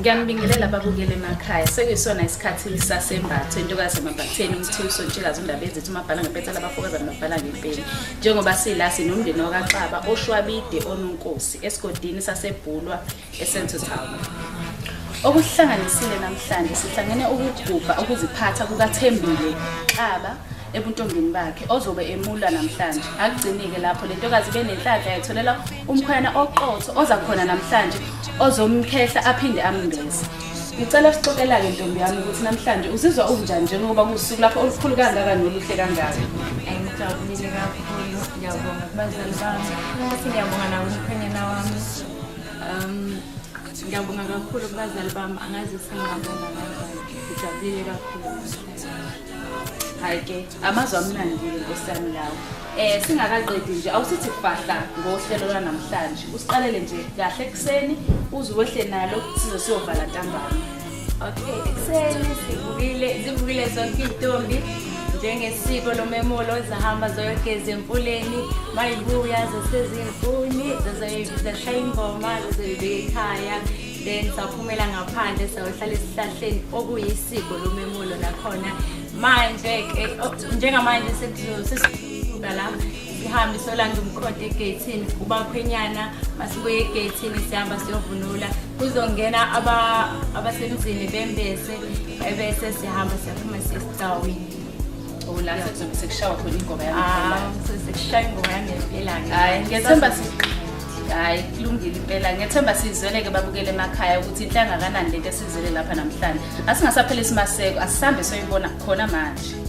Ngiyanibingelela ababukeli emakhaya. Sekuyisona isikhathi sasembatho intokazi emambatheni umthiso ntshikazi undaba ezithi umabhala ngempetsela abafokazana babhala ngempeni. Njengoba sila sinomndeni wakaXaba oshwabide ononkosi esigodini saseBhulwa eCentral Town. Okuhlanganisile namhlanje sihlangene ukugubha ukuziphatha kukaThembile Xaba ebuntombini bakhe ozobe emula namhlanje. Akugcinike lapho le ntokazi ibe nenhlanhla yayitholela umkhwena oqotho oza khona namhlanje ozomkhehla aphinde ambeze. Ngicela sixoxela-ke ntombi yami ukuthi namhlanje uzizwa unjani njengoba kuwusuku lapho olukhulu kangaka noluhle kangaka. Ngijabulile kakhulu, ngiyabonga kubazali bami futhi ngiyabonga nakumkhwenyana wami. Ngiyabonga kakhulu kubazali bami, angazi ukuthi ngingabonga kanjani. Ngijabulile kakhulu namhlanje. Hhayi-ke amazwi amnandi-ke nkosi yami lawo. Singakaqedi nje awusithi fahla ngohlelo lwanamhlanje. Usiqalele nje kahle ekuseni uze wehle nalo size siyovala ntambama. Okay, ekuseni sivukile, zivukile zonke iy'ntombi njengesiko lomemulo zahamba zoyogeza emfuleni, mayibuya zasezinkuni zashaya ingoma zazoyibeka ekhaya, then saphumela ngaphandle sayohlala esihlahleni okuyisiko lomemulo nakhona. Manje-ke njengamanje sesisuka la sihambe solanda umkhonto egeyithini ubakhwenyana, masibuye egeyithini sihamba siyovunula, kuzongena abasemzini bembese, ebese sihamba siyaphuma siye esicawini. Oh, la sekuzobe sekushawa khona ingoma yangempela. Ah, sekushaya ingoma yangempela-ke. Hhayi, ngiyethemba si Hhayi, kulungile impela. Ngiyethemba sizwele-ke babukele emakhaya ukuthi inhle kangakanani lento esizele lapha namhlanje. Asingasapheli isimaseko, asisambe soyibona khona manje.